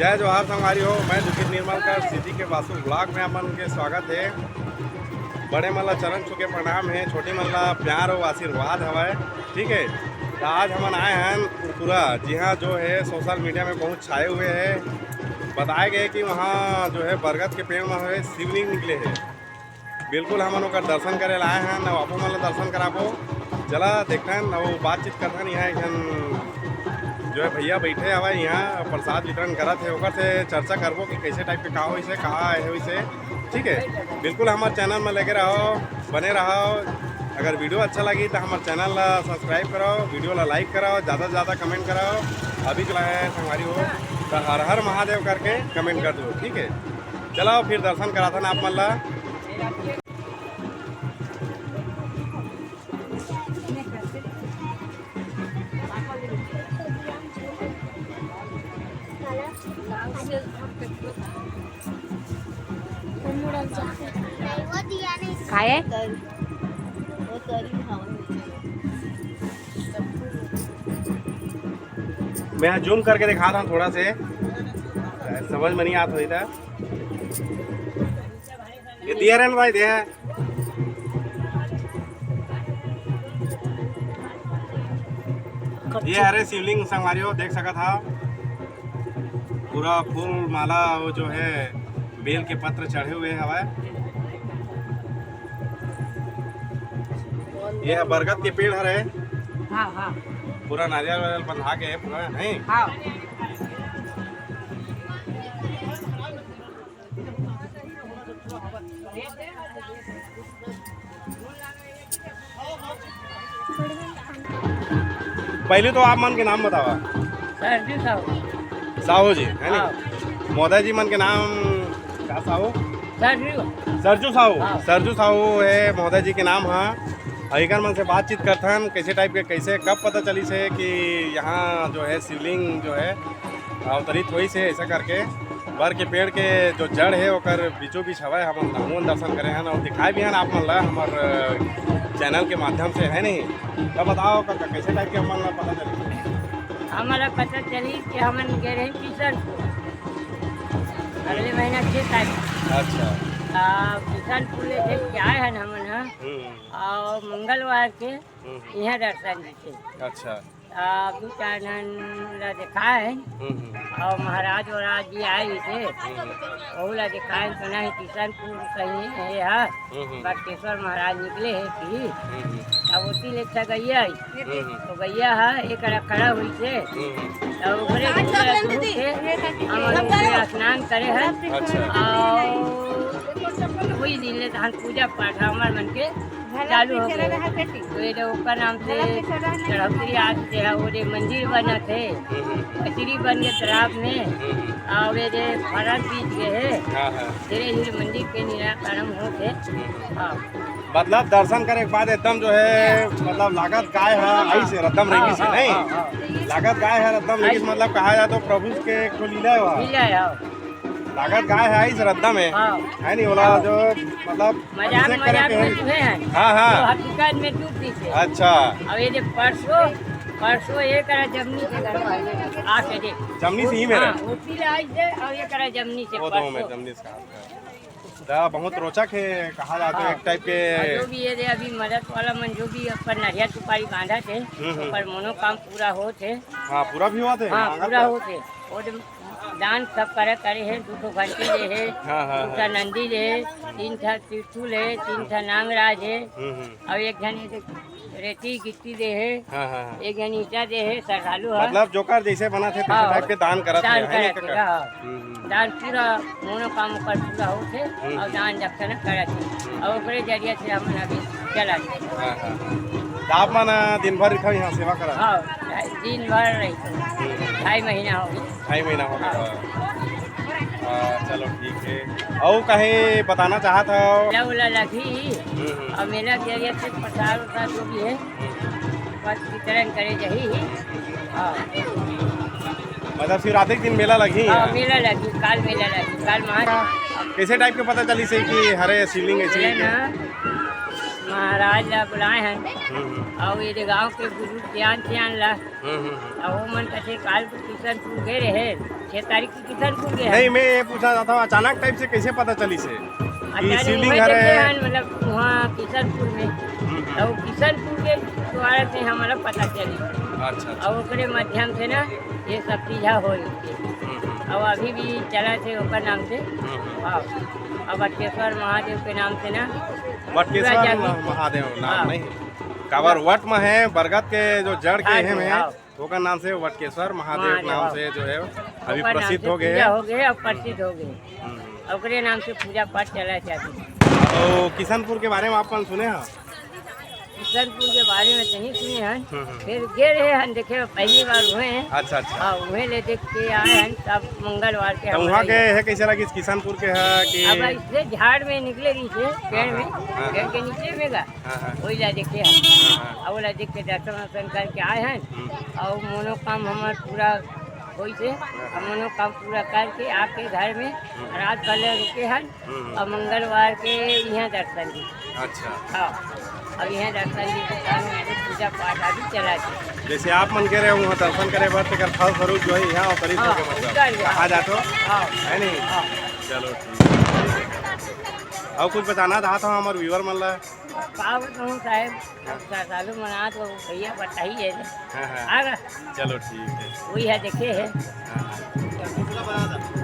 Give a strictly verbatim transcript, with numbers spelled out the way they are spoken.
जय जोहार संगवारी हो, मैं दुखित निर्मलकर, सिटी के बासु vlog में आप मन के स्वागत हे। बड़े मन ला चरण छू के प्रणाम हे, छोटे मन ला प्यार अउ आशीर्वाद हवय, ठीक है। तो आज हमन आए हन उरपुरा, जी हाँ, जो है social media में बहुत छाए हुए है। बताए गए कि वहाँ जो है बरगद के पेड़ में है शिवलिंग निकले है। बिल्कुल, हमन ओकर दर्शन करे ला आए हन, अउ आपो मन ला दर्शन कराबो। चला देखथन अउ बातचीत करथन। यहाँ एक झन जो है भैया बैठे हवय, यहाँ प्रसाद वितरण करत हे, ओकर से चर्चा करबो कि कैसे type के का होइस हे, कहाँ आए होइस हे। ठीक है, बिल्कुल हमर channel में लगे रहो, बने रहो। अगर video अच्छा लगी तो हमर channel ला subscribe करो, video ला like करो, ज़्यादा से ज़्यादा comment करो। अभी जो है संगवारी हो तो हर हर महादेव करके comment कर दो, ठीक है। चलो फिर दर्शन कराथन आप मन ला। खाए? मैं यहाँ zoom करके दिखा रहा हूँ थोड़ा से, समझ में नहीं आता होता। ये दिया रहन भाई, दे है। ये हरे शिवलिंग संगवारी हो, देख सकत हा, पूरा फूल माला वो जो है बेल के पत्र चढ़े हुए हवय। ये है बरगद के पेड़ हरे, हाँ, हाँ। पूरा नारियल वारियल बंधा के है पूरा, नहीं? हाँ। पहले तो आप मन के नाम बतावा। सरजू साहू। साहू जी, है नी? हाँ। महोदय जी मन के नाम का साहू? सरजू। सरजू साहू। हाँ। सरजू साहू है महोदय जी के नाम हा। अउ एकर मन से बातचीत करथन, कैसे type के, कैसे, कब पता चलिस हे कि यहाँ जो है शिवलिंग जो है अवतरित होइस हे, ऐसा करके। बर के पेड़ के जो जड़ हे ओकर बीचों बीच हवय, हमन नहुवन दर्शन करे हन अउ दिखाए भी हन आप मन ला हमर, अ, channel के माध्यम से, है नहीं? तब बताओ काका, कैसे type के हमन ला पता चलिस? हमन ला पता चलिस कि हमन गे रहे किशनपुर अगले महीना छह तारीख। अच्छा। आ, किशनपुर ले देख के आए हन हमन ह। हम्म। अउ मंगलवार के हम्म, हम्म। यहाँ दर्शन जी के। अच्छा। आ, दू चार झन ला देखाए हन। हम्म, हम्म। अउ महाराज वराज जी आए रहिसे, हम्म। ओहू ला देखाए हन, सुना हे किशनपुर कहीं हे हा, हम्म, हम्म। बटकेश्वर महाराज निकले हे कि। हम्म, हम्म। अब ओती ले अच्छा गैया आई। हम्म, हम्म। तो गैया हा एक अड़ा खड़ा होइसे। हम्म, हम्म। तो ओकरे दूध ला दूध के हमन ओकरे स्नान करे हन। अच्छा। अउ वही दिन ले तहन पूजा पाठ हमर मन के चालू हो गए। तो ये जो ओकर नाम से चढ़ौतरी आज जे है, वो जे मंदिर बनत हे, हम्म, हम्म। कचरी बन के तालाब में, हम्म, हम्म। और ये जे फरन बीज के हे, हाँ, हाँ। धीरे धीरे मंदिर के निराकरण होत हे। हम्म, हम्म। हाँ। मतलब दर्शन करे के बाद एकदम जो है, मतलब लागत गाय है, हाँ, हाँ। ऐसे रद्दम हाँ, रेंगी से हाँ, नहीं? हाँ, हाँ। लागत गाय है रद्दम रेंगी से, ऐसे। मतलब कहा जाए तो प्रभु के एक ठो लीला है। लीला है, हाँ। लागत गाय है इस रद्दा में, हाँ। है नी? ओला जो मतलब मजाक, अभिषेक करे मजाक के में है। सुने हैं। हाँ, हाँ। तो हकीकत में दूध पीते हैं। अच्छा। अब ये जो परसों, परसों ये करा जमनी से घर में आके दे। जमनी से ही मेरे? हाँ, वो पी ले आई दे, और ये करा जमनी से वो तो मैं परसों। जमनी से कहा था। दा बहुत रोचक है, कहा जाता है हाँ। एक type के। और जो भी ये दे अभी मदद वाला मन जो भी अपन नरिया सुपारी बांधा थे, हम्म, हम्म। ओकर मनोकाम पूरा होत है। हाँ, पूरा भी होत है, हाँ, मांगत पूरा है। होत है। वो जो दान सब करे, करे हे, दू ठो घंटी दे हे, हाँ, हाँ, दू ठा हाँ। नंदी दे हे, तीन ठा त्रिशूल हे, तीन ठा नांगराज हे, हम्म, हम्म। अउ एक झन रेती गिट्टी दे हे, हाँ, हाँ, हाँ। एक झन ईंटा दे हे, श्रद्धालु ह। मतलब जोकर जैसे बनत हे, तैसे हाँ, type के दान करत दान हे, है करत ना हे, काका? हाँ। हम्म, हम्म। दान पूरा, मोनो काम ओकर पूरा होत हे, हम्म, अउ हम्म। दान दक्षिणा करत हे, हम्म। अउ ओकरे जरिया से हमन अभी चलत हे। हाँ, हाँ, हाँ। तो आप मन दिन भर इथव यहाँ सेवा करत? हाँ, दिन भर रही, हम्म। ढाई महीना हो गया। ढाई महीना हो गया। हाँ। हाँ, चलो ठीक है। अउ कहीं बताना चाहत हव? मेला उला लगही, हम्म, हम्म। अउ मेला के जरिए से प्रसाद उसाद जो भी है, हम्म। बस वितरण करे जाही। हाँ। मतलब शिवरात्रि के दिन मेला लगही हाँ, यहाँ? मेला लगही, काल मेला लगही, काल महा- कैसे type के पता चलिस हे कि हरे शिवलिंग ऐसे मेला ही ना, महाराज ला बुलाए हन। हम्म, हम्म। अउ ये गांव के गुरु ज्ञान ज्ञान ला। हम्म, हम्म, हम्म। अउ वो मन कथे काल को किशनपुर गए रहे, छह तारीख की किशनपुर गए हन। नहीं, मैं ये पूछना चाहता हूँ, अचानक टाइप से कैसे पता चली से कि अचानक शिवलिंग उहे हरे? देखे हन, मतलब वहाँ किशनपुर में। हम्म, हम्म। अउ किशनपुर के द्वारा से हमारा पता चली। अच्छा, अच्छा। अउ ओकरे माध्यम से ना ये सब चीजा हो। हम्म, हम्म। अउ अभी भी चला थे ओकर नाम से। हम्म, हम्म। हाँ। अब बटकेश्वर महादेव के नाम से ना वटकेश्वर पूरा जागृत। महादेव नाम हाँ। नहीं, काबर वट में है, बरगद के जो जड़ के हाँ है जी, में, हाँ। ओकर नाम से वटकेश्वर महादेव महादेव, नाम हाँ। से जो है अभी ओकर नाम प्रसिद्ध से हो गए पूजा हैं। हो गए, अब प्रसिद्ध हो गए। हम्म। ओकरे नाम से पूजा पाठ चला जाती। तो किशनपुर के बारे में आप कौन सुने हैं? किशनपुर के बारे में तो नहीं सुने हैं, हम्म, हम्म। फिर गए रहे हैं, देखे पहली बार हुए हैं। अच्छा, अच्छा। हाँ, वहीं ले देख के आए हैं, तब मंगलवार के तो हम वहाँ आए के हैं। है कैसे लगी किशनपुर के है कि अब ऐसे झाड़ में निकले रही थे, पेड़ हाँ, में, हाँ, हाँ, पेड़ हाँ। के नीचे में गा। हाँ, हाँ। वही ला देखे हैं। हाँ, हाँ। और वही ला देख के दर्शन वर्शन करके आए हैं। हम्म। और मनोकाम हमार पूरा होई से, हाँ, हाँ। हम मनोकाम पूरा करके आके घर में हम्म। रात भर ले रुके हैं। हम्म। और मंगलवार के यहाँ दर्शन दी। अच्छा। हाँ। अब यहाँ दर्शन दी के कारण पूजा पाठ अभी चला थे। जैसे आप मन कह रहे हो वहाँ दर्शन करे बर, तेकर फल स्वरूप जो है यहाँ अवतरित हाँ, होके मतलब उतर गया। कहा जात हो? हाँ। है नहीं? हाँ। चलो ठीक है। और कुछ बताना चाहता हूँ हमारे व्यूअर मन ला? का बताऊँ साहेब, अब श्रद्धालु मन आत हो भैया बताई है। हाँ, हाँ। आ गा। चलो ठीक है। वही है, देखे है। हाँ, हाँ।